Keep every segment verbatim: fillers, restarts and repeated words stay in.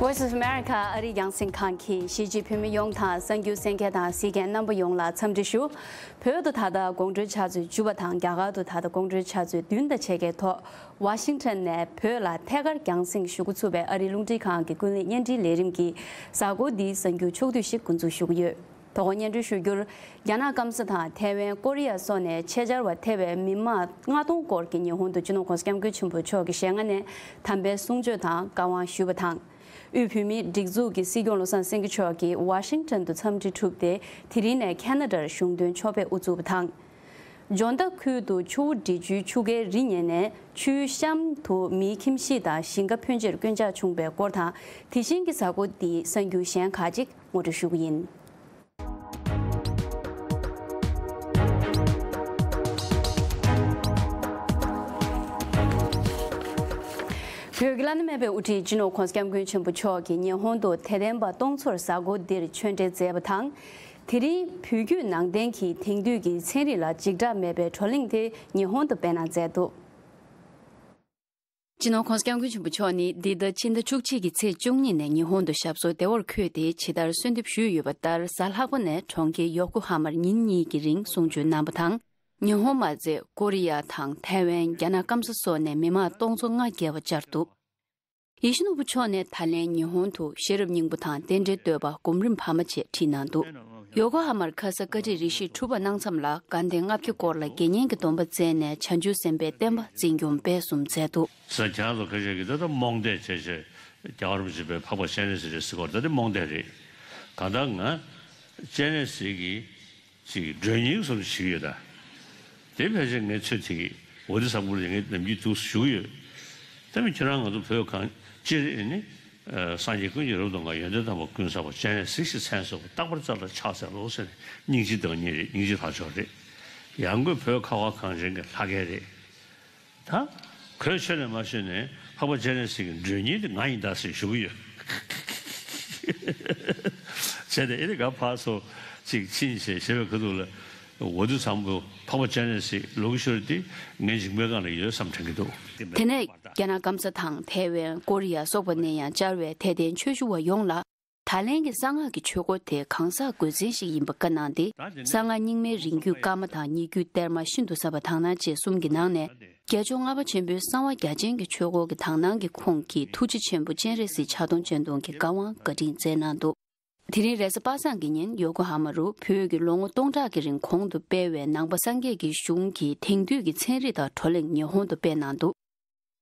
Voice of America ཨ་རིའི་རྒྱང་སྲིང་ཁང་གིས་གཞིས་བྱེས་བོད་མི་ཡོངས་དང་གསར་འགྱུར་གསན་མཁན་དང་གཟིགས་མཁན་རྣམ་པ་ཡོངས་ལ་འཚམས་འདྲི་ཞུ། བོད་དུ་ད་ལྟ་དགོང་དྲོའི་ཆུ་ཚོད་བཅུ་པ་དང་རྒྱ་གར་དུ་ད་ལྟ་དགོང་དྲོའི་ཆུ་ཚོད་བདུན་དང་ཕྱེད་ཀའི་ཐོག་ཝ་ཤིང་ཊོན་ནས་བོད་ལ་ཐད་ཀར་རྒྱང་སྲིང་ཞུ་འགོ་ཚུགས་པའི་ཨ་རིའི་རླུང་འཕྲིན་ཁང་གི་ཀུན་གླེང་བརྙན་འཕྲིན་ལས་རིམ་གྱི་གཟའ་འཁོར་འདིའི་གསར་འགྱུར་ཕྱོགས་བསྡུས་ཤིག་འགོ་འཛུགས་ཞུ་གི་ཡོད། དོ་དགོང་སྙན་སྒྲོན་ཞུ་རྒྱུར། རྒྱ་ནག་སྐམ་ས་དང་ཐའེ་ཝན། ཀོ་རི་ཡ་སོགས་ནས་ཆེད་བཅར་བ་ཐེ་བའི་མི་མང་ལྔ་སྟོང་སྐོར་གྱིས་ཉི་ཧོང་དུ་སྤྱི་ནོར་༸གོང་ས་༸སྐྱབས་མགོན་ཆེན་པོ་མཆོག་གི་ཞལ་སྔ་ནས་དམ་པའི་གསུང་ཆོས་དང་བཀའ་དབང་ཞུས་པ་དང་། དབུས་བོད་མིའི་སྒྲིག་འཛུགས་ཀྱི་སྲིད་སྐྱོང་བློ་བཟང་སེང་གེ་མཆོག་གིས་ཝ་ཤིང་ཊོན་དུ་འཚམས་འདྲི་གྲུབ་སྟེ། དེ་རིང་ནས་ཁེ་ན་ཌར་གཞུང་དོན་ཕྱོགས་ཕེབས་དབུ་བཙུགས་པ་དང་། ཇོན་ཏ་ཁུལ་དུ་ཆུ་བོ་འབྲི་ཆུའི་ཆུ་རྐྱལ་རི་ཉིལ་ནས་ཆུའི་གཤམ་དུ་མིའི་ཁྱིམ་གཞིས་དང་ཞིང་ཁ་ཕོན་ཆེར་སྐྱོན་ཆག་བྱུང་བའི་སྐོར་དང་། དེ་བཞིན་གྱི་གཟའ་འཁོར་འདིའི་གསར་འགྱུར་གཞན་ཁག་ཅིག་ངོ་སྤྲོད་ཞུ་གི་ཡིན། བོད་ཀྱི་བླ་ན་མེད་པའི་དབུ་ཁྲིད་སྤྱི་ནོར་༸གོང་ས་༸སྐྱབས་མགོན་ཆེན་པོ་མཆོག་གིས་ཉི་ཧོང་དུ་དད་ལྡན་པ་སྟོང་ཚོར་གཟའ་འཁོར་འདིར་ཆོས་འབྲེལ་མཛད་པ་དང་། དེ་རིང་བོད་བརྒྱུད་ནང་བསྟན་གྱི་དེང་དུས་ཀྱི་ཚན་རིག་ལ་འཇིགས་སྐྲག་མེད་པའི་བགྲོ་གླེང་དེ་ཉི་ཧོང་དུ་སྤེལ་གནང་མཛད་འདུག་སྤྱི་ནོར་༸གོང་ས་༸སྐྱབས་མགོན་ཆེན་པོ་མཆོག་ནི་འདི་ཟླ་ཕྱི་ཟླ་བཅུ་གཅིག་གི་ཚེས་བཅུ་གཉིས་ནས་ཉི་ཧོང་དུ་ཞབས་སོར་བདེ་བར་འཁོད་དེ་ཇི་ལྟར་གསོལ་འདེབས་ཞུས་ཡོད་པ་ལྟར། གཟའ་ལྷག་པ་ནས་གྲོང་ཁྱེར་ཡོ་ཀོ་ཧ་མར་ཉིན་གཉིས་ཀྱི་རིང་གསུང་ཆོས་གནང་བ་དང་། ཉི་ཧོང་མ་ཚད་ཀོ་རི་ཡ་དང་ཐའེ་ཝན། རྒྱ་ནག་སྐམ་ས་སོགས་ནས་མི་མང་སྟོང་ཚོ་ལྔ་བརྒལ་བ་བཅར་འདུག་ཡིད་བཞིན་ནོར་བུ་མཆོག་ནས་ད་ལན་ཉི་ཧོང་དུ་ཤེས་རབ་སྙིང་པོ་དང་རྟེན་འབྲེལ་བསྟོད་པ་སྒོམ་རིམ་འཕར་མ་བཅས་ཁྲིད་གནང་འདུག་ཡོ་ཀོ་ཧ་མར་ཁ་ས་བཀའ་ཁྲི་རིན་ཤི་ཐུབ་པ་གནང་མཚམས་ལ་དགའ་ལྡན་ལྔ་བརྒྱ་སྐོར་ལ་དགེ་བསྙེན་གྱི་སྡོམ་པ་བསྩལ་ནས་བྱང་ཆུབ་སེམས་དཔའི་བསྟན་པ་འཛིན་སྐྱོང་སྤེལ་གསུམ་མཛད་འདུག་ས་ཁྱེད་རང་ཚོ་ཁ་ཤས་ཀྱིས་ད་ལྟ་རྨོངས་དད་བྱས་བྱས་རྒྱལ་བ་རིན་པོ་ཆེ་དཔེ་འཕགས་པ་སྤྱན་རས་གཟིགས་རེད་ཟེར་གི་ཡོད་རེད། ད་དེ་རྨོངས་དད་རེད། གང་ལྟར་ང་སྤྱན་རས་གཟིགས་ཀྱི་ཅིག་མགྲོན་གཉེར་བཟོ་འདྲ་བྱེད་ཀྱི་ཡོད་ད། དེ་ཕལ་ཆེར་ངའི་ཚོད་ཐིག་གི་འོ་དེ་བཟང་པོ་རེད། ངས་ནམ་རྒྱུན་འདུག་ཞུ་གི་ཡོད། དེ་མིན་ཁྱེད་རང་ང་ཚོ་བོད་གངས་སྤྱིར་ཨེ་ནི་སངས་རྒྱས་ཀུན་གྱིས་རབ་ཏུ་བསྔགས། ཡོན་ཏན་དམ་པ་ཀུན་བསགས་པ། སྤྱན་རས་གཟིགས་ཞེས་མཚན་གསོལ་བ། རྟག་པར་བརྩེ་ལ་ཕྱག་འཚལ་ལོ་ཟེར་ནས་སྙིང་རྗེའི་བདག་ཉིད་རེད། སྙིང་རྗེའི་ལྷ་མཆོག་རེད། ཡང་སྒོས་བོད་ཁ་བ་གངས་ཅན་གྱི་ལྷ་སྐལ་རེད། ད་གོས་ཆོད་ནས་མ་ཆོད་ནས་འཕགས་པ་སྤྱན་རས་གཟིགས་ཀྱི་མགྲོན་གཉེར་དེ་ང་ཡིན་ད་ཟེར་ཞུ་གི་ཡོད། བྱས་ཏེ་ཨེ་རི་ཀ་ཕར་ཚུར་ཅིག་ཕྱིན་བྱས་བྱས་པའི་ཁ་ཐུག་ལ་འོ་དེ་བཟང་པོ་འཕགས་པ་སྤྱན་རས་གཟིགས་ལུ་གུ་ཤུལ་དེ་ངའི་མཇིང་པའི་སྒང་ལ་ཡོད་བསམ་དྲན་གྱི་འདུག་དེ་ནས་རྒྱ་ནག་སྐམ་ས་དང་ཐའེ་ཝན། ཀོ་རི་ཡ་སོགས་པ་ནས་ཡང་བཅར་བའི་དད་ལྡན་ཆོས་ཞུ་བ་ཡོངས་ལ། ད་ལན་གྱི་གསང་སྔགས་ཀྱི་ཆོས་སྐོར་དེ་གང་ཟག་དགོས་མཚན་ཞིག་ཡིན་པ་བཀའ་གནང་སྟེ། གསང་སྔགས་རྙིང་མའི་རིང་བརྒྱུད་བཀའ་མ་དང་ཉེ་བརྒྱུད་གཏེར་མ་ཤིན་ཏུ་ཟབ་པ་དག་སྣང་བཅས་གསུམ་གྱི་ནང་ནས། རྒྱལ་མཆོག་ལྔ་པ་ཆེན་པོའི་གསང་བ་རྒྱ་ཆེན་གྱི་ཆོས་སྐོར་གྱི་དག་སྣང་གི་ཁོངས་ཀྱི་ཐུགས་རྗེ་ཆེན་པོ་སྤྱན་རས་གཟིགས་ཕྱག་སྟོང་སྤྱན་སྟོང་གི་བཀའ་དབང་བཀའ་དྲིན་སྩལ་གནང་འདུག་དེ་རིང་རེས་གཟའ་པ་སངས་ཀྱི་ཉིན་ཡོ་ཀོ་ཧ་མ་རུ་བོད་ཀྱི་ལོ་ངོ་སྟོང་ཕྲག་གི་རིང་གོང་དུ་སྤེལ་བའི་ནང་པ་སངས་རྒྱས་ཀྱི་གཞུང་གི་དེང་དུས་ཀྱི་ཚན་རིག་དང་བགྲོ་གླེང་ཉི་ཧོང་དུ་སྤེལ་གནང་འདུག་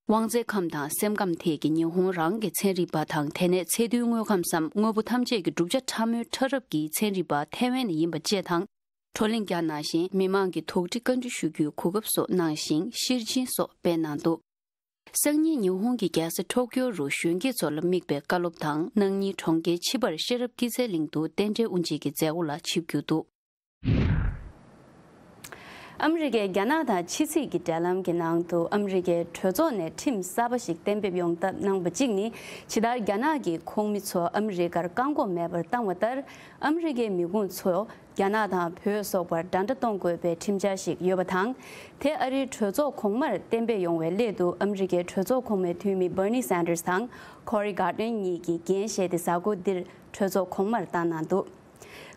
དབང་རྩའི་ཁམས་དང་སེམས་ཁམས་ཐད་ཀྱི་ཉི་ཧོང་རང་གི་ཚན་རིག་པ་དང་དེ་ནས་ཚད་རྡུལ་དངོས་ཁམས་སམ་དངོས་པོ་ཐམས་ཅད་ཀྱི་གྲུབ་ཆ་ཕྲ་མོའི་ཕྲ་རབ་ཀྱི་ཚན་རིག་པ་ཐའེ་ཝན་ནས་ཡིན་པ་བཅས་དང་བགྲོ་གླེང་བསྐྱངས་གནང་ཞིང་། མི་མང་གི་དོགས་འདྲི་བཀའ་འདྲི་ཞུ་རྒྱུའི་གོ་སྐབས་སོགས་གནང་ཞིང་། ཤེར་ཕྱིན་སོགས་སྤེལ་གནང་འདུག་སང་ཉིན་ཉི་ཧོང་གི་རྒྱལ་ས་ཊོ་ཀྱོ་རུ་གཞོན་སྐྱེས་ཚོ་ལ་དམིགས་པའི་བཀའ་སློབ་དང་། གནངས་ཉིན་གྲོང་ཁྱེར་ཆི་པར་ཤེས་རབ་སྐྱེད་ཚལ་གླིང་དུ་རྟེན་འབྲེལ་དབུ་འབྱེད་ཀྱི་མཛད་སྒོ་ལ་ཆིབས་བསྒྱུར་འདུག་ཨ་མི་རི་ཀས་རྒྱ་ནག་དང་ཕྱི་སྲིད་ཀྱི་འབྲེལ་ལམ་གྱི་ནང་དུ་ཨ་མི་རི་ཀའི་གྲོས་ཚོགས་ནས་ཁྲིམས་གསར་པ་ཞིག་གཏན་འབེབས་ཡོང་ཐབས་གནང་བ་གཅིག་ནི། ཇི་ལྟར་རྒྱ་ནག་གི་ཁོངས་མི་ཚོ་ཨ་མི་རི་ཀར་བཀག་འགོག་མེད་པར་བཏང་བ་ལྟར། ཨ་མི་རི་ཀའི་མི་ཁུངས་ཚོ་རྒྱ་ནག་དང་བོད་སོགས་པར་འདྲ་འདྲ་གཏོང་དགོས་པའི་ཁྲིམས་འཆར་ཞིག་ཡོད་པ་དང་། དེ་ཨ་རིའི་གྲོས་ཚོགས་གོང་མར་གཏན་འབེབས་ཡོང་བའི་སླད་དུ། ཨ་མི་རི་ཀའི་གྲོས་ཚོགས་གོང་མའི་འཐུས་མི་Bernie Sanders་དང་Cory Gardner་གཉིས་ཀྱིས་འགན་བཞེས་ཏེ། གཟའ་འཁོར་འདིར་གྲོས་ཚོགས་གོང་མར་བཏང་གནང་འདུག་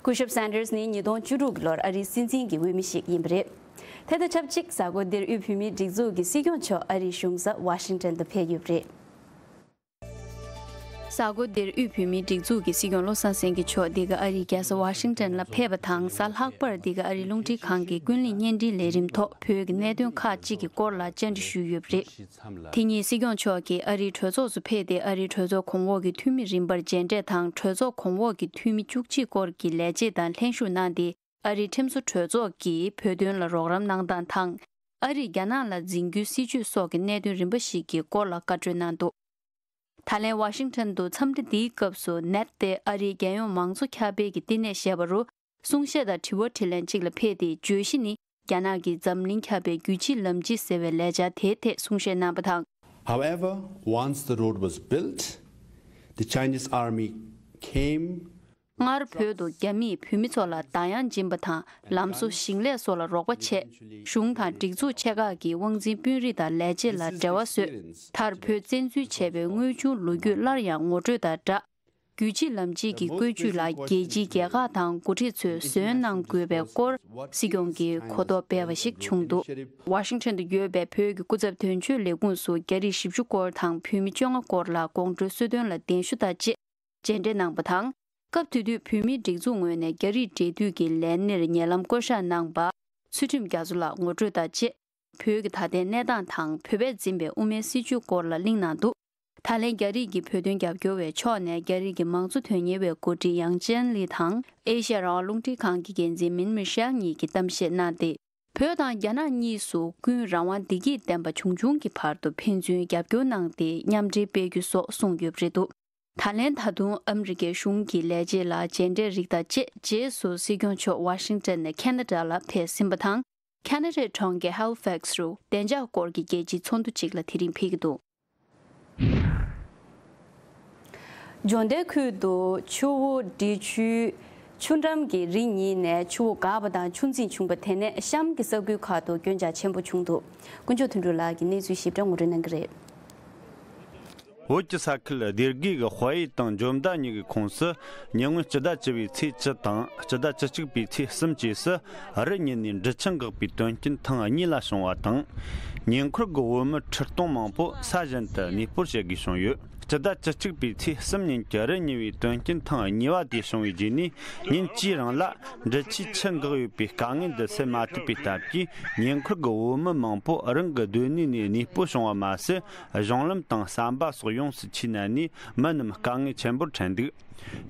སྐུ་ཞབས་Sanders་ནི་ཉིས་སྟོང་བཅུ་དྲུག་གི་ལོར་ཨ་རིའི་སྲིད་འཛིན་གྱི་འོས་མི་ཞིག་ཡིན་པ་རེད། དེ་དང་ཆབས་ཅིག་གཟའ་འཁོར་འདིར་དབུས་བོད་མིའི་སྒྲིག་འཛུགས་ཀྱི་སྲིད་སྐྱོང་མཆོག་ཨ་རིའི་གཞུང་ས་ཝ་ཤིང་ཊོན་དུ་ཕེབས་ཡོད་པ་རེད། གཟའ་འཁོར་འདིར་དབུས་བོད་མིའི་སྒྲིག་འཛུགས་ཀྱི་སྲིད་སྐྱོང་བློ་བཟང་སེང་གེ་མཆོག་འདི་ག་ཨ་རིའི་རྒྱལ་ས་ཝ་ཤིང་ཊོན་ལ་ཕེབས་པ་དང་། གཟའ་ལྷག་པར་འདི་ག་ཨ་རིའི་རླུང་འཕྲིན་ཁང་གི་ཀུན་གླེང་བརྙན་འཕྲིན་ལས་རིམ་ཐོག་བོད་ཀྱི་གནད་དོན་ཁག་ཅིག་གི་སྐོར་ལ་བཅར་འདྲི་ཞུས་ཡོད་པ་རེད། དེ་ཉིན་སྲིད་སྐྱོང་མཆོག་གིས་ཨ་རིའི་གྲོས་ཚོགས་སུ་ཕེབས་ཏེ། ཨ་རིའི་གྲོས་ཚོགས་གོང་འོག་གི་འཐུས་མི་རིམ་པར་མཇལ་འཕྲད་དང་། གྲོས་ཚོགས་གོང་འོག་གི་འཐུས་མི་བཅུ་གཅིག་སྐོར་གྱི་ལས་བྱེད་དང་ལྷན་ཞུགས་གནང་སྟེ། ཨ་རིའི་ཁྲིམས་བཟོ་གྲོས་ཚོགས་ཀྱིས་བོད་དོན་ལ་རོགས་རམ་གནང་སྟངས་དང་། ཨ་རིས་རྒྱ་ནག་ལ་འཛིན་རྒྱུའི་སྲིད་བྱུས་སོགས་ཀྱི་གནད་དོན་རིམ་པ་ཞིག་གི་སྐོར་ལ་བཀའ་འཁྲོལ་གནང་འདུག་ད་ལན་ཝ་ཤིང་ཊོན་དུ་འཚམས་འདྲི་འདིའི་སྐབས་སུ། ནེཊ་སྟེ་ཨ་རིའི་རྒྱལ་ཡོངས་མང་གཙོ་ཁྱབ་སྤེལ་གྱི་བསྟི་གནས་ཞེས་པ་རུ། གསུང་བཤད་དང་དྲི་བ་དྲིས་ལན་གཅིག་ལ་ཕེབས་ཏེ། བརྗོད་གཞི་ནི། རྒྱ་ནག་གིས་འཛམ་གླིང་ཁྱབ་པའི་རྒྱུད་གཅིག་ལམ་གཅིག་ཟེར་བའི་ལས་འཆར་དེའི་ཐད་གསུང་བཤད་གནང་བ་དང་། However, once the road was built, the Chinese army came སྔར་བོད་དུ་རྒྱ་མིས་བོད་མི་ཚོ་ལ་བདག་ཡང་སྦྱིན་པ་དང་། ལམ་བཟོ་ཞིང་ལས་སོགས་ལ་རོགས་པ་བྱས། གཞུང་དང་སྒྲིག་འཛུགས་ཆེ་ཁག་གི་དབང་འཛིན་དཔོན་རིགས་དང་ལས་བྱེད་ལ་འབྲེལ་བ་བཟོས། མཐར་བོད་བཙན་འཛུལ་བྱས་པའི་དངོས་བྱུང་ལོ་རྒྱུས་སླར་ཡང་ངོ་སྤྲོད་དང་སྦྲགས། རྒྱུད་གཅིག་ལམ་གཅིག་གི་བཀོད་ཇུས་ལ་རྒྱལ་སྤྱིའི་རྒྱལ་ཁག་དང་འགོ་ཁྲིད་ཚོས་བཟོས་གནང་དགོས་པའི་སྐོར་སྲིད་སྐྱོང་གིས་གོ་རྟོགས་སྤེལ་བ་ཞིག་བྱུང་འདུག་ཝ་ཤིང་ཊོན་དུ་ཡོད་པའི་བོད་ཀྱི་སྐུ་ཚབ་དོན་གཅོད་ལས་ཁུངས་སུ་རྒྱ་རིགས་བཞི་བཅུ་སྐོར་དང་བོད་མི་བཅོ་ལྔ་སྐོར་ལ་དགོང་དྲོའི་གསོལ་སྟོན་ལ་གདན་ཞུ་དང་བཅས་མཇལ་འཕྲད་གནང་པ་དང་། སྐབས་དེ་དུས་བོད་མིའི་སྒྲིག་འཛུགས་ངོས་ནས་རྒྱ་རིགས་འབྲེལ་མཐུད་ཀྱི་ལས་སྣེར་ཉེ་ལམ་བསྐོ་གཞག་གནང་པ། ཚུལ་ཁྲིམས་རྒྱ་མཚོ་ལགས་ངོ་སྤྲོད་དང་བཅས། བོད་ཀྱི་ད་ལྟའི་གནས་སྟངས་དང་བོད་པས་འཛིན་པའི་དབུ་མའི་སྲིད་བྱུས་སྐོར་ལ་གླེང་གནང་འདུག་ད་ལན་རྒྱ་རིགས་ཀྱི་བོད་དོན་རྒྱབ་སྐྱོར་བའི་ཕྱོགས་ནས་རྒྱ་རིགས་ཀྱི་མང་གཙོ་དོན་གཉེར་བའི་འགོ་ཁྲིད་ཡང་ཅན་ལི་དང་། ཨེ་ཤ་ཡ་རང་དབང་རླུང་འཕྲིན་ཁང་གི་འགན་འཛིན་མིན་མི་ཤེལ་གཉིས་ཀྱིས་གཏམ་བཤད་གནང་སྟེ། བོད་དང་རྒྱ་ནག་གཉིས་སུ་ཀུན་རང་དབང་བདེ་སྐྱིད་ལྡན་པ་འབྱུང་འབྱུང་གི་བར་དུ་ཕན་ཚུན་རྒྱབ་སྐྱོར་གནང་སྟེ་མཉམ་འབྲེལ་སྤེལ་རྒྱུ་སོགས་གསུངས་ཡོད་པ་རེད་འདུག་ད་ལན་ད་དུང་ཨ་མི་རི་ཀའི་གཞུང་གི་ལས་བྱེད་ལ་མཇལ་འཕྲད་རིགས་དང་བཅས། རྗེས་སུ་སྲིད་སྐྱོང་མཆོག་ཝ་ཤིང་ཊོན་ནས་ཁེ་ན་ཌ་ལ་ཕེབས་ཟིན་པ་དང་། ཁེ་ན་ཌའི་གྲོང་ཁྱེར་ཧེ་ལི་ཕེག་སི་རུ་བདེ་འཇགས་སྐོར་གྱི་རྒྱལ་སྤྱིའི་ཚོགས་འདུ་ཅིག་ལ་དེ་རིང་ཕེབས་ཀྱི་འདུག་འཇོ་མདའི་ཁུལ་དུ་ཆུ་བོ་འབྲི་ཆུའི་ཆུ་འགྲམ་གྱི་རི་གཉིས་ནས་ཆུ་བོ་འགགས་པ་དང་ཆུ་འཛིན་བྱུང་བ་དེ་ནས་གཤམ་གྱི་ས་ཁུལ་ཁག་ཏུ་སྐྱོན་ཆག་ཆེན་པོ་བྱུང་འདུག་དཀོན་མཆོག་དོན་གྲུབ་ལགས་ཀྱིས་གནས་ཚུལ་ཞིབ་ཕྲ་ངོ་སྤྲོད་གནང་གི་རེད། བོད་ཀྱི་ས་ཁུལ་སྡེ་དགུའི་ཧོ་ཨེ་དང་འཇོ་མདའ་གཉིས་ཀྱི་ཁོངས་སུ་ཉེ་སྔོན་སྤྱི་ཟླ་བཅུ་པའི་ཚེས་བཅུ་དང་སྤྱི་ཟླ་བཅུ་གཅིག་པའི་ཚེས་གསུམ་བཅས་སུ་རི་གཉིས་ནས་འབྲི་ཆུ་འགགས་པའི་དོན་རྐྱེན་ཐེངས་གཉིས་ལ་བྱུང་བ་དང་། ཉེ་འཁོར་གྱི་བོད་མི་ཁྲི་སྟོང་མང་པོ་ས་གཞན་དུ་གནས་སྤོར་བྱེད་དགོས་བྱུང་ཡོད། སྤྱི་ཟླ་བཅུ་གཅིག་པའི་ཚེས་གསུམ་ཉིན་གྱི་རི་གཉིས་པའི་དོན་རྐྱེན་ཐེངས་གཉིས་པ་དེ་བྱུང་བའི་རྗེས་ནས་ཉིན་གཅིག་རིང་ལ་འབྲི་ཆུའི་ཆུ་འགགས་ཡོད་པའི་དཀའ་ངལ་འདི་སེལ་མ་ཐུབ་པའི་སྟབས་ཀྱིས་ཉེ་འཁོར་གྱི་བོད་མི་མང་པོ་རང་གི་སྡོད་གནས་ནས་གནས་སྤོ་བྱུང་བ་མ་ཟད། གཞུང་ལམ་དང་ཟམ་པ་སོགས་ཡོངས་སུ་ཆུས་མནན་ནས་མི་རྣམས་དཀའ་ངལ་ཆེན་པོར་འཕྲད་འདུག་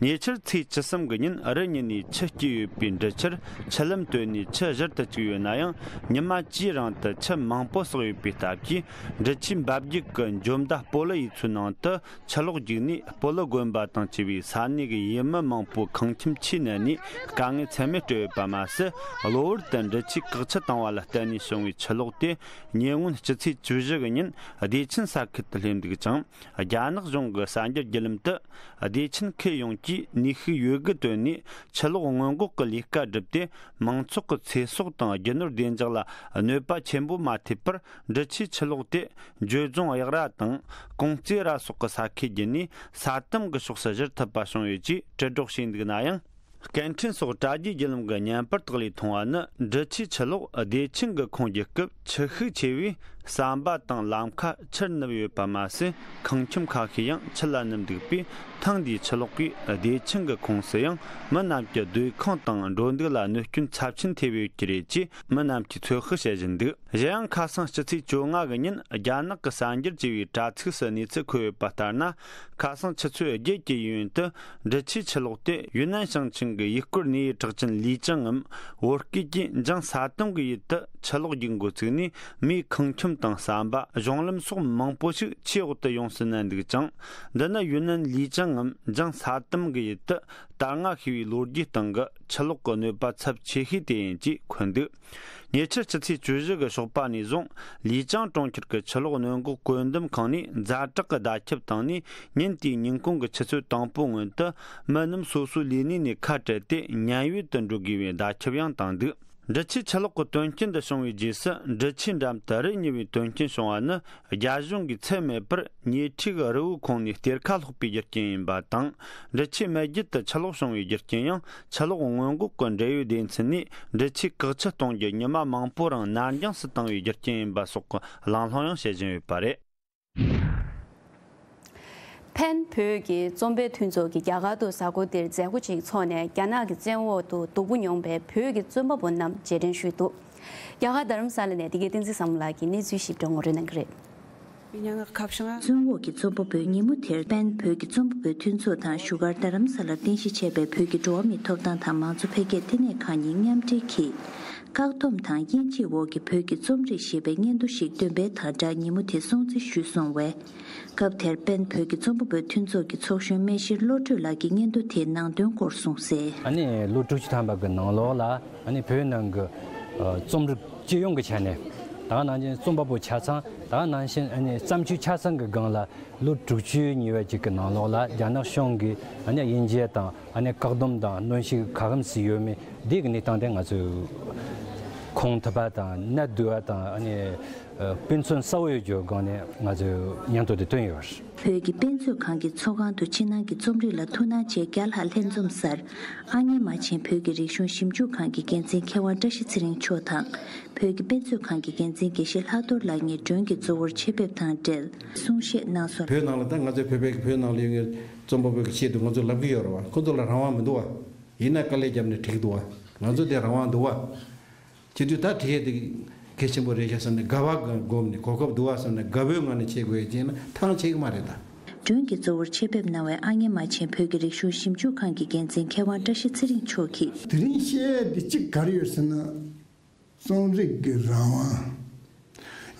ཉེ་ཆར་ཚེས་བཅུ་གསུམ་གྱི་ཉིན་རི་གཉིས་ནས་ཆུ་སྐྱེས་ཡོད་པའི་འབྲི་ཆུར་ཆུ་ལམ་བཏོད་ནས་ཆུ་བཞུར་དུ་བཅུག་ཡོད་ན་ཡང་། ཉི་མ་བཅུའི་རིང་དུ་ཆུ་མང་པོ་བསགས་ཡོད་པའི་སྟབས་ཀྱིས་འབྲི་ཆུའི་འབབ་རྒྱུད་ཀྱི་འཇོ་མདའ་སྤོ་ལོ་ཡུལ་ཚོའི་ནང་དུ་ཆུ་ལོག་རྒྱུག་ནས་སྤོ་ལོ་དགོན་པ་དང་བཅས་པའི་ས་གནས་ཀྱི་ཡུལ་མི་མང་པོ་ཁང་ཁྱིམ་ཆུས་མནན་ནས་དཀའ་ངལ་ཚད་མེད་སྤྲོད་ཡོད་པ་མ་ཟད། གློ་བུར་དུ་འབྲི་ཆུའི་བཀག་ཆ་བཏང་བ་ལ་བརྟེན་ནས་བྱུང་བའི་ཆུ་ལོག་དེ་ཉེ་སྔོན་སྤྱི་ཚེས་བཅུ་བཞི་གི་ཉིན་བདེ་ཆེན་ས་ཁུལ་དུ་སླེབས་འདུག་ཅིང་། རྒྱ་ནག་གཞུང་གི་གསར་འགྱུར་བརྒྱུད་ལམ་དུ། བདེ་ཆེན་ཁུལ་ཡོངས་ཀྱིས་ནུས་ཤུགས་ཡོད་རྒུ་བཏོན་ནས་ཆུ་ལོག་སྔོན་འགོག་གི་ལས་ཀ་བསྒྲུབས་ཏེ། མང་ཚོགས་ཀྱི་ཚེ་སྲོག་དང་རྒྱུ་ནོར་བདེ་འཇགས་ལ་གནོད་པ་ཆེན་པོ་མ་ཐེབས་པར། འབྲི་ཆུའི་ཆུ་ལོག་དེ་འཇོལ་རྫོང་གཡག་ར་དང་ཀོང་རྩེ་ར་སོགས་ཀྱི་ས་ཁུལ་བརྒྱུད་ནས་ས་དམ་གྱི་ཕྱོགས་སུ་བཞུར་ཐུབ་པ་བྱུང་ཡོད་ཅེས་དྲིལ་སྒྲོག་བྱས་འདུག་ན་ཡང་། སྐད་འཕྲིན་སོགས་དྲ་རྒྱའི་བརྒྱུད་ལམ་གྱི་བརྙན་པར་དག་ལས་མཐོང་བ་ནི། འབྲི་ཆུའི་ཆུ་ལོག་བདེ་ཆེན་གྱི་ཁོངས་རྒྱུད་སྐབས་ཆུ་ཤུགས་ཆེ་བས་ཟམ་པ་དང་ལམ་ཁ་ཆུར་ནུབ་ཡོད་པ་མ་ཟད། ཁང་ཁྱིམ་ཁ་ཤས་ཡང་ཆུ་ལ་ནུབ་འདུག་པས། ཐེངས་འདིའི་ཆུ་ལོག་གིས་བདེ་ཆེན་གྱི་ཁོངས་སུ་ཡང་མི་རྣམས་ཀྱི་སྡོད་ཁང་དང་འགྲོ་འདུག་ལ་གནོད་སྐྱོན་ཚབས་ཆེན་ཐེབས་ཡོད་ཀྱི་རེད་ཅེས་མི་རྣམས་ཀྱིས་ཚོད་དཔག་བྱེད་བཞིན་འདུག་གཞན་ཡང་། ཁ་སང་སྤྱི་ཚེས་བཅོ་ལྔ་གི་ཉིན་རྒྱ་ནག་གི་གསར་འགྱུར་ཅེས་པའི་དྲ་ཚིགས་སུ་གནས་ཚུལ་འཁོད་ཡོད་པ་ལྟར་ན། ཁ་སང་ཆུ་ཚོད་བརྒྱད་ཀྱི་ཡུན་དུ་འབྲི་ཆུའི་ཆུ་ལོག་དེ་ཡུན་ནན་ཞིང་ཆེན་གྱི་ཡུལ་སྐོར་གནས་ཡུལ་གྲགས་ཅན་ལི་ཅང་ངམ་བོད་སྐད་ཀྱིས་འཇང་ས་དམ་གྱི་ཡུལ་དུ་ཆུ་ལོག་རྒྱུག་འགོ་བཙུགས་ནས། མིའི་ཁང་ཁྱིམ་དང་ཟམ་པ། གཞུང་ལམ་སོགས་མང་པོ་ཞིག་ཆུའི་འོག་ཏུ་ཡོངས་སུ་མནན་འདུག་ཅིང་། འདི་ནི་ཡུན་ནན་ལི་ཅང་ངམ་འཇང་ས་དམ་གྱི་ཡུལ་དུ་དར་མངའ་ཤོར་བའི་ལོ་རྒྱུས་སྟེང་གི་ཆུ་ལོག་གི་གནོད་པ་ཚབས་ཆེ་ཤོས་དེ་ཡིན་ཅེས་འཁོད་འདུག་ཉེ་ཆར་ཕྱི་ཚེས་བཅུ་བཞི་གི་ཞོགས་པ་ནས་བཟུང་། ལི་ཅང་གྲོང་ཁྱེར་གྱི་ཆུ་ལོག་གནོད་འགོག་བཀོད་འདོམས་ཁང་ནས་ཛ་དྲག་གི་བརྡ་ཁྱབ་བཏང་ནས། ཉིན་དེའི་ཉིན་གུང་གི་ཆུ་ཚོད་དང་པོའི་སྔོན་དུ། མི་རྣམས་སོ་སོའི་ལས་གནས་ནས་ཁ་བྲལ་ཏེ། ཉེན་གཡོལ་དུ་འགྲོ་དགོས་པའི་བརྡ་ཁྱབ་ཡང་བཏང་འདུག་འབྲི་ཆུའི་ཆུ་ལོག་གི་དོན་རྐྱེན་འདི་བྱུང་བའི་རྗེས་སུ། འབྲི་ཆུའི་འགྲམ་དུ་རི་ཉིལ་བའི་དོན་རྐྱེན་བྱུང་བ་ནི། རྒྱ་གཞུང་གིས་ཚད་མེད་པར་ཉེ་འཁྲིས་ཀྱི་རི་བོའི་ཁོངས་ནས་གཏེར་ཁ་སློག་པའི་རྒྱུ་རྐྱེན་ཡིན་པ་དང་། འབྲི་ཆུའི་མུ་རྒྱུད་དུ་ཆུ་ལོག་བྱུང་བའི་རྒྱུ་རྐྱེན་ཡང་། ཆུ་ལོག་སྔོན་འགོག་གི་འབྲེལ་ཡོད་སྡེ་ཚན་ནས་འབྲི་ཆུའི་བཀག་ཆ་གཏོང་རྒྱུ་ཉི་མ་མང་པོ་རིང་ནར་འགྱངས་སུ་བཏང་བའི་རྒྱུ་རྐྱེན་ཡིན་པ་སོགས་ཀྱི་གླེང་སློང་ཡང་བྱེད་བཞིན་ཡོད་པ་རེད། ཕན་བོད་ཀྱི་རྩོམ་པའི་མཐུན་ཚོགས་ཀྱིས་རྒྱ་གར་དུ་གཟའ་འཁོར་འདིར་མཛད་སྒོ་ཅིག་འཚོགས་ནས། རྒྱ་ནག་གི་བཙན་འོག་ཏུ་སྡུག་པོ་མྱོང་པའི་བོད་ཀྱི་རྩོམ་པ་པོ་རྣམས་རྗེས་དྲན་ཞུས་འདུག་རྒྱ་གར་རྡ་རམ་ས་ལ་ནས་དེ་གའི་བསྟན་འཛིན་བཟང་མོ་ལགས་ཀྱིས་གནས་ཚུལ་ཞིབ་ཕྲ་ངོ་སྤྲོད་གནང་གི་རེད། བཙན་འོག་གི་རྩོམ་པ་པོའི་ཉིན་མོ་དེར། ཕན་བོད་ཀྱི་རྩོམ་པ་པོའི་མཐུན་ཚོགས་དང་བཞུགས་སྒར་རྡ་རམ་ས་ལར་རྟེན་གཞི་བྱས་པའི་བོད་ཀྱི་འགྲོ་བ་མིའི་ཐོབ་ཐང་དང་མང་གཙོ་འཕེལ་རྒྱས་ལྟེ་གནས་ཁག་གཉིས་མཉམ་འབྲེལ་གྱིས། བཀག་སྡོམ་དང་དབྱེ་འབྱེད་འོག་གི་བོད་ཀྱི་རྩོམ་རིག་ཞེས་པའི་སྙན་ཐོ་ཞིག་འདོན་སྤེལ་དང་སྦྲགས་ཉིན་མོ་དེ་སྲུང་བརྩི་ཞུས་སོང་བས། སྐབས་དེར་ཕན་བོད་ཀྱི་རྩོམ་པ་པོའི་མཐུན་ཚོགས་ཀྱི་ཚོགས་གཞོན་སྨན་ཤེས་བློ་གྲོས་ལགས་ཀྱིས་སྙན་ཐོ་དེའི་ནང་དོན་སྐོར་གསུངས་གསལ། ཨ་ནི་ལོ་དྲུག་ཅུ་ཐམ་པ་གི་ནང་ལོགས་ལ། ཨ་ནི་བོད་ནང་གི་ཨ་རྩོམ་རིག་སྤྱི་ཡོངས་ཀྱི་ཆ་ནས་ ད་ག་ནང་བཞིན་རྩོམ་པ་པོ་ཆ་ཚང་། ད་ག་ནང་བཞིན་ཨ་ནི་བརྩམས་ཆོས་ཆ་ཚང་གི་སྒང་ལ་ལོ་དྲུག་ཅུ་ཉེ་བའི་ཅིག་གི་ནང་ལོགས་ལ་རྒྱ་ནག་གཞུང་གིས་ཨ་ནི་དབྱེ་འབྱེད་དང་ཨ་ནི་བཀག་སྡོམ་དང་གནོན་ཤུགས་ག་གམ་སུ་ཡོད་མེད་འདི་གི་གནས་སྟངས་དེ་ང་ཚོས་མཁོང་ཐུབ་པ་དང་གནད་བསྡུས་པ་དང་ཨ་ནི་དཔེ་མཚོན་གསལ་བོ་ཡོད་རྒྱུའི་སྒང་ནས་ང་ཚོས་སྙན་ཐོ་དེ་བཏོན་ཡོད། བོད་ཀྱི་དཔེ་མཛོད་ཁང་གི་ཚོགས་ཁང་དུ་ཕྱི་ནང་གི་རྩོམ་རིག་ལ་ཐུགས་སྣང་བྱེད་རྒྱ་ལྷག་ལྷན་འཛོམས་སར། ཨ་མྱེས་རྨ་ཆེན་བོད་ཀྱི་རིག་གཞུང་ཞིབ་འཇུག་ཁང་གི་འགན་འཛིན་མཁས་དབང་བཀྲ་ཤིས་ཚེ་རིང་མཆོག་དང་། བོད་ཀྱི་དཔེ་མཛོད་ཁང་གི་འགན་འཛིན་དགེ་བཤེས་ལྷག་རྡོར་ལགས་ཀྱིས་མགྲོན་གྱི་གཙོ་བོར་ཆེད་ཕེབས་དང་འབྲེལ་གསུང་བཤད་གནང་སོང་། བོད་ནང་ལ་ད་ང་ཚོའི་བོད་པའི་བོད་ནང་ལ་ཡོད་མཁན་རྩོམ་པ་པོའི་ཆེད་དུ་ང་ཚོ་ལབ་ཀྱི་ཡོད་རེད་བ། ཁོ་ཚོ་ལ་རང་དབང་མི་འདུག་བ། ཡིན་ན་དཀའ་ལས་བརྒྱབ་ནས་འགྲིག་འདུག་བ། ང་ཚོ་དེ་རང་དབང་འདུག་བ། བྱེད་དུས་ད་བྲིས་ཡས་དེ་གལ་ཆེན་པོ་རེད་ཤག་བསམ་ནས་དགའ་བ་བསྒོམས་ནས་གོ་སྐབས་འདུག་བ་བསམ་ནས་དགའ་བོའི་ངང་ནས་བྱེད་དགོས་ཡས་ཅན་ཐང་ཆད་ཀྱི་མ་རེད་ད། མགྲོན་གྱི་གཙོ་བོར་ཆེད་ཕེབས་གནང་བའི་ཨ་མྱེས་རྨ་ཆེན་བོད་ཀྱི་རིག་གཞུང་ཞིབ་འཇུག་ཁང་གི་འགན་འཛིན་མཁས་དབང་བཀྲ་ཤིས་ཚེ་རིང་མཆོག་གིས། དེ་རིང་བཤད་ཡས་དེ་གཅིག་ག་རེ་ཡོད་ཟེར་ན། རྩོམ་རིག་གི་རང་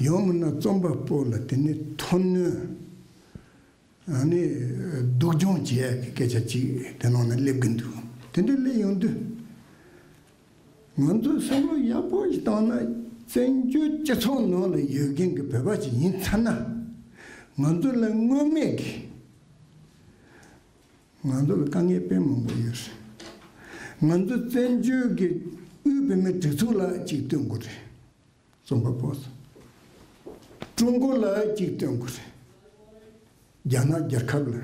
དབང་། ཡང་མིན་ན་རྩོམ་པ་པོ་ལ་དེ་ནས་མཐུན་སྣོད། ཨ་ནི་སྡུག་སྦྱོང་བྱེད་ཡག་གི་སྐད་ཆ་ཅིག་དེ་ནང་ན་སླེབས་ཀྱི་འདུག་དེ་འདྲ་སླེབས་ཡོང་དུས། ང་ཚོས་བསམ་བློ་ཡག་པོ་ཞིག་བཏང་ན། བཙན་བྱོལ་སྤྱི་ཚོགས་ནང་ལ་ཡོད་མཁན་གྱི་བོད་པ་ཞིག་ཡིན་ཚར་ན། ང་ཚོ་ལ་དངོས་གནས་ཀྱི། ང་ཚོ་ལ་དཀའ་ངལ་དཔེ་མང་པོ་ཡོད་རེད། ང་ཚོ་བཙན་བྱོལ་གྱི་དབུས་བོད་མིའི་སྒྲིག་འཛུགས་ལ་གཅིག་སྟོན་དགོས་རེད། རྩོམ་པ་པོ་ཚོ། ཀྲུང་གོ་ལ་གཅིག་སྟོན་དགོས་རེད། རྒྱ་ནག་རྒྱལ་ཁབ་ལ།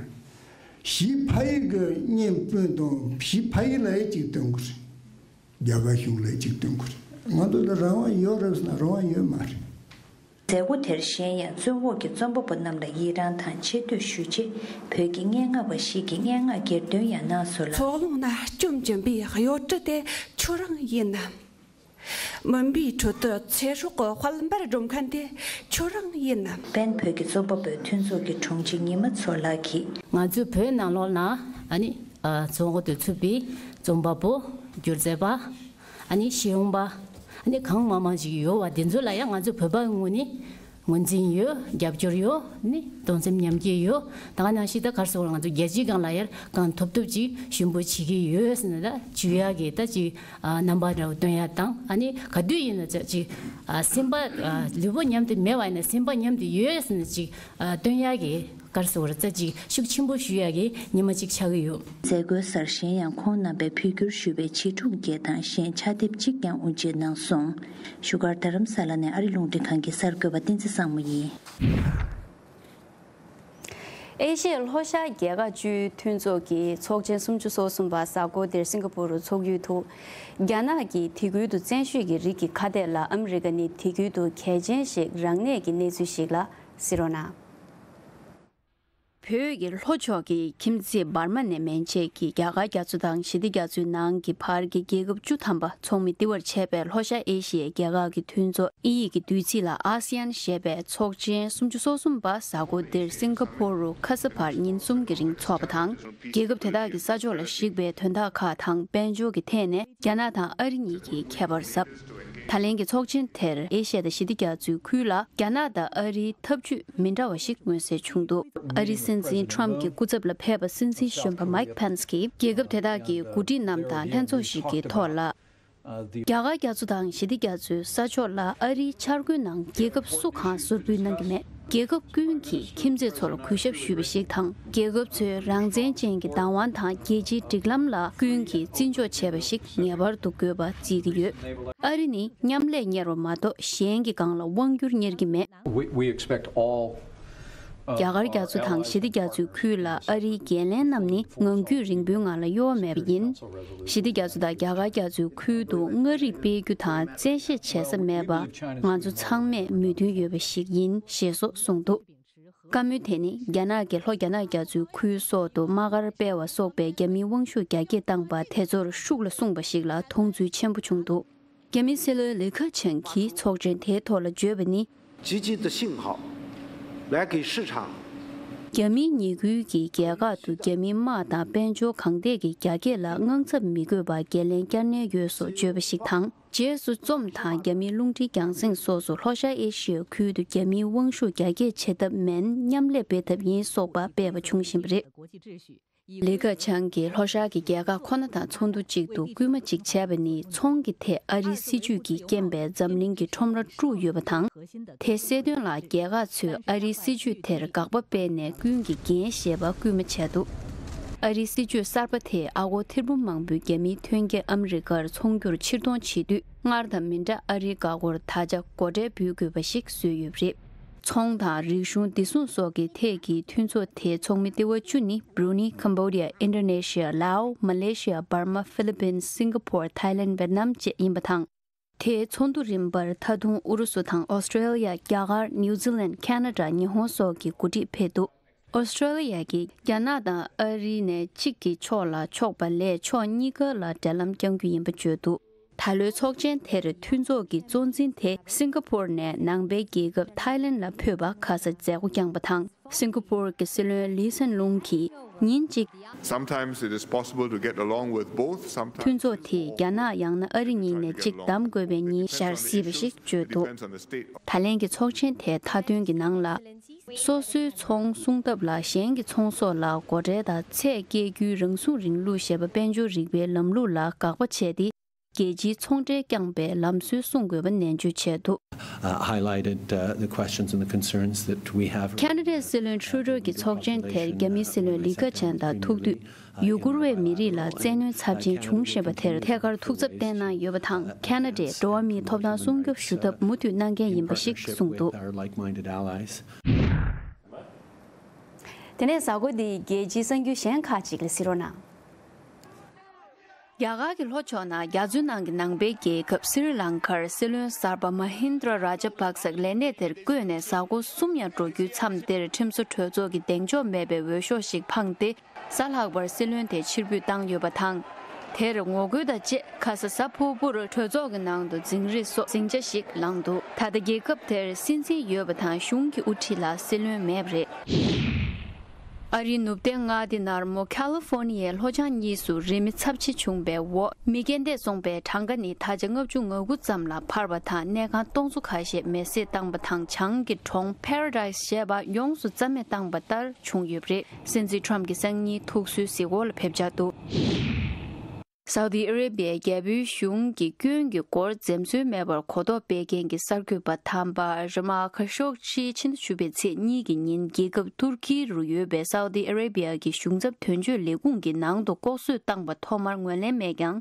ཞི་ཕ་ཡི་གི་གཉེན་སྤུན་དང་ཞི་ཕ་ཡི་ལ་གཅིག་སྟོན་དགོས་རེད། རྒྱ་གར་གཞུང་ལ་གཅིག་སྟོན་དགོས་རེད། ང་ཚོ་ལ་རང་དབང་ཡོད་རེད་ཟེར་ན་རང་དབང་ཡོད་མ་རེད། མཛད་སྒོ་དེར་གཞན་ཡང་བཙོན་འོག་གི་རྩོམ་པ་པོ་རྣམས་ལ་ཡི་རངས་དང་ཆེ་བསྟོད་ཞུ་ཆེད་བོད་ཀྱི་སྙན་ངག་པ་ཞིག་གིས་སྙན་ངག་གྱེར་འདོན་ཡང་གནང་སོང་ལ། ཚོགས་ལུང་ན་སྐྱོམ་གྱིན་པའི་གཡོ་སྒྱུ་དེ་ཁྱོད་རང་ཡིན་ནམ། མུན་པའི་ཁྲོད་དུ་ཚེ་སྲོག་གི་དཔལ་འབར་སྒྲོན་མཁན་དེ་ཁྱོད་རང་ཡིན་ནམ། པེན་བོད་ཀྱི་རྩོམ་པ་པོའི་མཐུན་ཚོགས་ཀྱི་དྲུང་ཆེ་ཉི་མ་མཚོ་ལགས་ཀྱིས། ང་ཚོའི་བོད་ནང་ལོགས་ན་ཨ་ནི་ཚོགས་འགོ་དུ་ཚུད་པའི་རྩོམ་པ་པོ། སྒྱུ་རྩལ་པ། ཨ་ནི་ཤེས་ཡོན་པ། ཨ་ནི་གང་མང་མང་ཞིག་ཡོད་བ། དེ་ཚོ་ལ་ཡང་ང་ཚོ་བོད་པ་ངོས་ནས་ངོས་འཛིན་ཡོད། རྒྱབ་སྐྱོར་ཡོད། ནི་གདུང་སེམས་མཉམ་སྐྱེད་ཡོད། ད་ག་ནང་བཞིན་ད་གར་སོང་ང་ཚོ་རྒྱལ་སྤྱིའི་སྒང་ལ་ཡར་གང་ཐུབ་ཐུབ་ཅིག་ཞུ་འབོད་བྱེད་ཀྱི་ཡོད་ཟེར་ནས་ད་ཞུ་ཡག་གི་ད་ཅིག་རྣམ་པ་འདྲ་བོ་སྟོན་ཡག་དང་། ཨ་ནི་ག་དུས་ཡིན་ན་ཅིག་སེམས་པ་ལུས་པོ་མཉམ་དུ་མེད་པ་ཡིན་ན་སེམས་པ་མཉམ་དུ་ཡོད་ཟེར་ནས་ཅིག་སྟོན་ཡག་གི་གར་སོང་རྩ་ཅིག་ཤུགས་ཆེན་པོ་ཞུ་ཡག་གི་ཉི་མ་ཅིག་ཆགས་ཀྱི་ཡོད། མཛད་སྒོའི་སར་གཞན་ཡང་ཁོང་རྣམ་པས་བོད་བསྒྱུར་ཞུས་པའི་བྱིས་སྒྲུང་བརྒྱད་དང་གཞན་ཕྱག་དེབ་གཅིག་ཀྱང་དབུ་འབྱེད་གནང་སོང་། བཞུགས་སྒར་རྡ་རམ་ས་ལ་ནས་ཨ་རི་རླུང་འཕྲིན་ཁང་གི་གསར་འགོད་པ་བསྟན་འཛིན་བཟང་མོ་ཡིན། ཨེ་ཤི་ཡའི་ལྷོ་ཤར་རྒྱལ་ཁག་བཅུའི་མཐུན་ཚོགས་ཀྱི་ཚོགས་ཆེན་སུམ་ཅུ་སོ་གསུམ་པ་གཟའ་འཁོར་འདིར་སིང་ག་པུར་དུ་འཚོགས་ཡུལ་དུ། རྒྱ་ནག་གིས་དེ་ཁུལ་དུ་བཙན་ཤོས་ཀྱི་རིགས་ཀྱི་ཁ་གཏད་ལ་ཨ་མི་རི་ཀ་ནི་དེ་ཁུལ་དུ་གལ་ཆེན་ཞིག་རང་གནས་ཀྱི་གནས་ཚུལ་ཞིག་ལ་གཟིགས་རོགས་གནང་། བོད་ཀྱི་ལྷོ་ཕྱོགས་ཀྱི་ཁྱིམ་མཚེས་འབར་མ་ནས་མན་ཆད་ཀྱི་རྒྱ་གར་རྒྱ་མཚོ་དང་ཞི་བདེ་རྒྱ་མཚོའི་ནང་གི་བར་གྱི་རྒྱལ་ཁབ་བཅུ་ཐམ་པ་ཚོགས་མི་ལྟེ་བར་བྱས་པའི་ལྷོ་ཤར་ཨེ་ཤི་ཡའི་རྒྱལ་ཁག་གི་མཐུན་ཚོགས། ཨིན་ཡིག་གི་བསྡུས་ཚིག་ལ་ཨ་སི་ཡན་ཞེས་པའི་ཚོགས་ཆེན་སུམ་ཅུ་སོ་གསུམ་པ་གཟའ་འཁོར་འདིར་སིང་ག་པུར་རུ་ཁ་ས་བར་ཉིན་གསུམ་གྱི་རིང་འཚོགས་པ་དང་། རྒྱལ་ཁབ་དེ་དག་གི་ས་ཕྱོགས་ལ་གཞིགས་པའི་དོན་དག་ཁག་དང་དཔལ་འབྱོར་གྱི་ཐད་ནས་རྒྱ་ནག་དང་ཨ་རི་གཉིས་ཀྱིས་ཁྱད་པར་གཟབ། ད་ལན་གྱི་ཚོགས་ཆེན་དེར་ཨེ་ཤ་ཡ་དང་ཞི་བདེ་རྒྱ་མཚོའི་ཁུལ་ལ་རྒྱ་ནག་དང་ཨ་རིའི་འཐབ་ཇུས་མི་འདྲ་བ་ཞིག་མངོན་གསལ་བྱུང་འདུག་ཨ་རིའི་སྲིད་འཛིན་ཁྲོམ་གྱི་སྐུ་ཚབ་ལ་ཕེབས་པ་སྲིད་འཛིན་གཞོན་པ་མའིག་ཕེན་སི་ཀྱིས་རྒྱལ་ཁབ་དེ་དག་གི་འགོ་ཁྲིད་རྣམས་དང་ལྷན་ཚོགས་ཤིག་གི་ཐོག་ལ། རྒྱ་གར་རྒྱ་མཚོ་དང་ཞི་བདེ་རྒྱ་མཚོའི་ས་ཕྱོགས་ལ་ཨ་རིའི་འཆར་འགོད་ནང་རྒྱལ་ཁབ་སུ་གང་ཟུར་ཕུད་གནང་གི་མེད། རྒྱལ་ཁབ་ཀུན་གྱིས་ཁྱིམ་མཚེས་ཚོར་གུས་ཞབས་ཞུས་པ་ཞིག་དང་། རྒྱལ་ཁབ་ཚོའི་རང་བཙན་ཅན་གྱི་བདག་དབང་དང་རྒྱལ་སྤྱིའི་སྒྲིག་ལམ་ལ་ཀུན་གྱིས་བརྩི་འཇོག་བྱས་པ་ཞིག་ངེས་པར་དུ་དགོས་པ་བརྩི་གི་ཡོད། ཨ་རི་ནི་མཉམ་ལས་གཉེར་བ་མ་གཏོགས་གཞན་གྱི་སྒང་ལ་དབང་བསྒྱུར་གཉེར་གྱི་མེད། We, we expect all རྒྱ་གར་རྒྱ་མཚོ་དང་ཞི་བདེ་རྒྱ་མཚོའི་ཁུལ་ལ་ཨ་རིའི་འགན་ལེན་རྣམས་ནི་ངང་རྒྱུད་རིང་པོའི་ངང་ལ་གཡོ་བ་མེད་པ་ཡིན། ཞི་བདེ་རྒྱ་མཚོ་དང་རྒྱ་གར་རྒྱ་མཚོའི་ཁུལ་དུ་མངའ་རིས་སྤེལ་རྒྱུ་དང་བཙན་ཤེད་བྱེད་ས་མེད་པ་ང་ཚོ་ཚང་མས་མོས་མཐུན་ཡོད་པ་ཞིག་ཡིན་ཞེས་སོགས་གསུངས་འདུག་བཀའ་མོལ་དེ་ནི་རྒྱ་ནག་གིས་ལྷོ་རྒྱ་ནག་རྒྱ་མཚོའི་ཁུལ་སོགས་དུ་དམག་སྒར་སྤེལ་བ་སོགས་པའི་རྒྱ་མིའི་དབང་ཤུགས་རྒྱ་སྐྱེད་བཏང་པ་དེ་ཚོར་ཤུགས་ལ་གསུངས་པ་ཞིག་ལ་མཐོང་ཚུལ་ཆེན་པོ་བྱུང་འདུག་རྒྱ་མིའི་སྲིད་བློན་ལི་ཁེ་ཆང་གིས་ཚོགས་ཆེན་དེའི་ཐོག་ལ་བརྗོད་པ་ནི། 积极的信号，来给市场 རྒྱ་མིའི་ཉེས་ཁུལ་གྱིས་རྒྱལ་ཁབ་ཏུ་རྒྱ་མིའི་དམག་དང་དཔལ་འབྱོར་གང་ཐད་ཀྱི་རྒྱ་སྐྱེད་ལ་དངངས་འཚབ་མི་དགོས་པར་འགན་ལེན་བསྐྱར་ནན་ཡོད་སོགས་བརྗོད་པ་ཞིག་དང་། རྗེས་སུ་རྩོམ་དང་རྒྱ་མིའི་རླུང་འཕྲིན་རྒྱང་སྲིང་སོགས་སུ་ལྷོ་ཤར་ཨེ་ཤི་ཡའི་ཁུལ་དུ་རྒྱ་མིའི་དབང་ཤུགས་རྒྱ་སྐྱེད་བྱེད་ཐབས་མིན་མཉམ་ལས་སྤེལ་ཐབས་ཡིན་སོགས་པ་སྤེལ་བ་བྱུང་བཞིན་པ་རེད། ལི་ཁ་ཆང་གིས་ལྷོ་ཤར་གྱི་རྒྱལ་ཁག་ཁོ་ན་དང་ཚོགས་འདུ་གཅིག་ཏུ་སྐུལ་མ་གཅིག་བྱས་པ་ནི། ཚོང་གི་ཐད་ཨ་རིའི་སྲིད་ཇུས་ཀྱིས་རྐྱེན་པས་འཛམ་གླིང་གི་ཁྲོམ་ར་དཀྲུགས་ཡོད་པ་དང་། དེ་སེལ་དོན་ལ་རྒྱལ་ཁག་ཚོས་ཨ་རིའི་སྲིད་ཇུས་དེར་དགག་པ་སྤེལ་ནས་ཀུན་གྱིས་འགན་བཞེས་པ་སྐུལ་མ་བྱས་འདུག་ཨ་རིའི་སྲིད་ཇུས་གསར་པ་དེས་ཨ་སྒོར་ཐེར་འབུམ་མང་པོའི་རྒྱ་མིའི་ཐོན་སྐྱེད་ཨ་མི་རི་ཀར་ཚོང་སྒྱུར་ཕྱིར་གཏོང་བྱེད་དུས། སྔར་དང་མི་འདྲ་ཨ་རིའི་འགག་སྒོར་ད་ཆ་སྒོ་ཁྲལ་འབུལ་དགོས་པ་ཞིག་བཟོས་ཡོད་པ་རེད། ཚོང་དང་རིག་གཞུང་བདེ་སྲུང་སོགས་ཀྱི་ཐད་ཀྱི་མཐུན་ཚོགས་དེའི་ཚོགས་མི་ལྟེ་བ་བཅུ་ནི་བྷྲུ་ནེ། ཀམ་བྷོ་ཌི་ཡ། ཨིན་ཌོ་ནེ་ཤི་ཡ། ལའོ། མ་ལེ་ཤི་ཡ། འབར་མ། ཧྥི་ལི་པིན། སིང་ག་པོར། ཐའི་ལེན། ཝེད་ནམ་བཅས་ཡིན་པ་དང་། དེའི་ཚོགས་འདུ་རིམ་པར་ད་དུང་ཨུ་རུ་སུ་དང་ཨོ་སི་ཀྲེ་ལི་ཡ། རྒྱ་གར། ནིའུ་ཛི་ལན། ཁེ་ན་ཌ། ཉི་ཧོང་སོགས་ཀྱི་འགོ་ཁྲིད་ཕེབས་འདུག་ཨོ་སི་ཀྲེ་ལི་ཡ་གིས་རྒྱ་ནག་དང་ཨ་རི་ནས་གཅིག་གི་ཕྱོགས་ལ་ཕྱོགས་པ་ལས་ཕྱོགས་གཉིས་ཀ་ལ་འབྲེལ་ལམ་བསྐྱང་རྒྱུ་ཡིན་པ་བརྗོད་འདུག་ད་ལོའི་ཚོགས་ཆེན་དེར་མཐུན་ཚོགས་ཀྱི་གཙོ་འཛིན་དེ་སིང་ག་པོར་ནས་ནང་པའི་རྒྱལ་ཁབ་ཐའི་ལེན་ལ་ཕེབས་པར་ཁ་ས་མཛད་སྒོ་བསྐྱངས་པ་དང་། སིང་ག་པོར་གྱི་སྲིད་བློན་ལི་སན་ལུང་གིས་ཉིན་གཅིག Sometimes it is possible to get along with both, sometimes མཐུན་ཚོགས་དེས་རྒྱ་ནག་ཡང་ན་ཨ་རི་གཉིས་ནས་གཅིག་བདམས་དགོས་པའི་ཉིན་ཤར་སྲིད་པ་ཞིག་བརྗོད་འདུག Depends on the state. ད་ལན་གྱི་ཚོགས་ཆེན་དེའི་མཐའ་དོན་གྱི་ནང་ལ། སོ་སོའི་ཚོང་སྲུང་ཐབས་ལ་གཞན་གྱི་ཚོང་ཟོག་ལ་སྒོ་ཁྲལ་དང་ཚད་བཀལ་རྒྱུའི་རང་སྲུང་རིང་ལུགས་ཞེས་པ་དཔལ་འབྱོར་རིག་པའི་ལམ་ལུགས་ལ་དགག་པ་བྱས་ཏེ། རྒྱལ་སྤྱིའི་ཚོང་འབྲེལ་རྐྱང་པའི་ལམ་སྲོལ་སྲུང་དགོས་པ་ནན་བརྗོད་བྱས་འདུག uh, highlighted uh, the questions and the concerns that we have. ཁེ་ན་ཌའི་སྲིད་བློན་ཁྲུ་ཌོ་གྱི་ཚོགས་ཆེན་དེར་རྒྱ་མིའི་སྲིད་བློན་ལི་ཁ་ཆན་དང་ཐུག་དུས། ཡུ་གུར་བའི་མི་རིགས་ལ་བཙན་གནོན་ཚབས་ཆེན་བྱུང་བཞིན་པ་དེར་ཐད་ཀར་ཐུགས་འཚབ་བསྟན་གནང་ཡོད་པ་དང་། ཁེ་ན་ཌས་འགྲོ་བ་མིའི་ཐོབ་ཐང་སྲུང་སྐྱོབ་ཞུ་ཐབས་མུ་མཐུད་གནང་འགན་ཡིན་པ་ཞིག་གསུངས་འདུག Our like-minded allies. དེ་ནས་གཟའ་འཁོར་འདིའི་རྒྱལ་སྤྱིའི་གསར་འགྱུར་གཞན་ཁག་ཅིག་ལ་གཟིགས་རོགས་གནང་། རྒྱ་གར་གྱི་ལྷོ་ཕྱོགས་ན་རྒྱ་མཚོའི་ནང་གི་ནང་པའི་རྒྱལ་ཁབ་སི་རི་ལང་ཀར་སྲིད་བློན་གསར་པ་མ་ཧིན་དྲ་ར་ཇ་པག་སར་ལས་གནས་དེར་བསྐོས་ནས་གཟའ་འཁོར་གསུམ་ཡང་འགྲོ་རྒྱུའི་མཚམས་དེར་ཁྲིམས་བཟོ་གྲོས་ཚོགས་ཀྱི་གདེང་འཇོག་མེད་པའི་འོས་ཤོག་ཞིག་འཕངས་ཏེ། གཟའ་ལྷག་པར་སྲིད་བློན་དེ་ཕྱིར་འབུད་བཏང་ཡོད་པ་དང་། དེར་ངོ་རྒོལ་དང་བཅས་ཁ་ས་གཟའ་ཕུར་བུར་གྲོས་ཚོགས་ཀྱི་ནང་དུ་འཛིང་རེས་སོགས་ཟིང་ཆ་ཞིག་ལངས་འདུག་ད་ལྟ་རྒྱལ་ཁབ་དེར་སྲིད་འཛིན་ཡོད་པ་དང་གཞུང་གི་དབུ་ཁྲིད་ལ་སྲིད་བློན་མེད་པ་རེད། ཨ་རིའི་ནུབ་བསྟན་མངའ་སྡེ་ནར་མོ་ཁ་ལི་ཧྥོ་ནི་ཡའི་ལྷོ་བྱང་གཉིས་སུ་རི་མེ་ཚབས་ཆེ་བྱུང་བའི་འོག་མི་རྐྱེན་འདས་སོང་པའི་གྲངས་ཀ་ནི་ད་ཆ་ལྔ་བཅུ་ང་དགུ་ཙམ་ལ་འཕར་བ་དང་། གནས་ཁང་སྟོང་ཚོ་ཁ་ཤས་མེ་བསྲེགས་བཏང་བ་དང་། བྱང་གི་གྲོང་Paradise་ཞེས་པ་ཡོངས་སུ་རྩ་མེད་བཏང་བ་ལྟར་བྱུང་ཡོད་པ་རེད། སྲིད་འཛིན་ཁྲོམ་གྱི་སང་ཉིན་ཐུགས་གསོའི་གཟིགས་སྐོར་ལ་ཕེབས་འཆར་འདུག་སའུ་ཏི་ཨ་རེ་བྷི་ཡའི་རྒྱལ་པོའི་གཞུང་གི་སྐྱོན་གྱི་སྐོར་འཛེམ་ཟོན་མེད་པར་གོ་རྟོགས་སྤེལ་མཁན་གྱི་གསར་འགོད་པ་དམ་པ་རི་མ་ཁ་ཤོག་ཤིའི་ཕྱི་ཟླ་བཅུ་པའི་ཚེས་གཉིས་ཀྱི་ཉིན་རྒྱལ་ཁབ་ཏུར་ཀི་རུ་ཡོད་པའི་སའུ་ཏི་ཨ་རེ་བྷི་ཡ་གི་གཞུང་ཚབ་དོན་གཅོད་ལས་ཁུངས་ཀྱི་ནང་དུ་ལྐོག་གསོད་བཏང་པ་ཐོག་མར་ངོས་ལེན་མེད་ཀྱང་།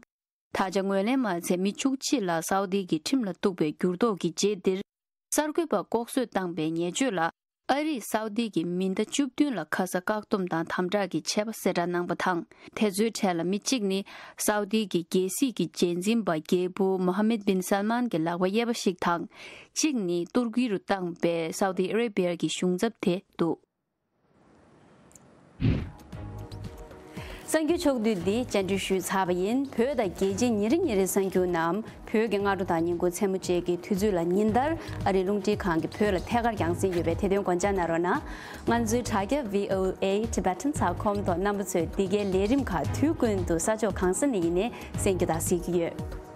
ད་ཆ་ངོས་ལེན་མ་ཚད་མི་བཅུ་གཅིག་ལ་སའུ་ཏི་གི་ཁྲིམས་ལ་གཏུགས་པའི་འགྱུར་ལྡོག་གི་རྗེས་འདིར། གསར་འགོད་པ་ལྐོག་གསོད་བཏང་པའི་ཉེས་བཅོས་ལ། ཨ་རིས་སའུ་ཏི་གི་མི་ཟླ་བཅུ་བདུན་ལ་ཁ་ས་བཀག་སྡོམ་དང་དམ་དྲག་གི་ཆད་པ་གསལ་བསྒྲགས་གནང་བ་དང་། དེ་ཚོའི་གྲས་ལ་མི་གཅིག་ནི། སའུ་ཏི་གི་རྒྱལ་སྲིད་ཀྱི་རྗེས་འཛིན་པ་རྒྱལ་པོ་མོ་ཧ་མེད་བིན་སལ་མཱན་གྱི་ལག་པ་གཡས་པ་ཞིག་དང་། གཅིག་ནི། ཏུར་ཀི་རུ་བཏང་པའི་སའུ་ཏི་ཨ་རེ་བྷི་ཡ་གི་གཞུང་ཚབ་དེ་འདུག་གསར་འགྱུར་ཕྱོགས་བསྡུས་འདི་བཅར་འདྲི་ཞུས་ཚར་བ་ཡིན། བོད་དང་རྒྱལ་སྤྱིའི་ཉིན་རེ་ཉིན་རེའི་གསར་འགྱུར་རྣམས་བོད་ཀྱི་སྔ་དྲོ་དང་ཉིན་གུང་མཚན་མོ་བཅས་ཀྱི་དུས་ཚོད་ལ་ཉིན་ལྟར་ཨ་རིའི་རླུང་འཕྲིན་ཁང་གི་བོད་ལ་ཐད་ཀར་རྒྱང་སྲིང་ཡོད་པས་དེ་དོན་དགོངས་འཇགས་གནང་རོགས་གནང་། ང་ཚོའི་དྲ་རྒྱ་V O A Tibetan ཚགས་ཁོམ་ཐོག་རྣམ་པ་ཚོས་འདི་གའི་ལས་རིམ་ཁག་དུས་ཀུན་ཏུ་ས་ཕྱོགས་གང་ས་ནས་ཡིན་ནའི་གསན་རྒྱུ་དང་གཟིགས་རྒྱུ་ཡོད།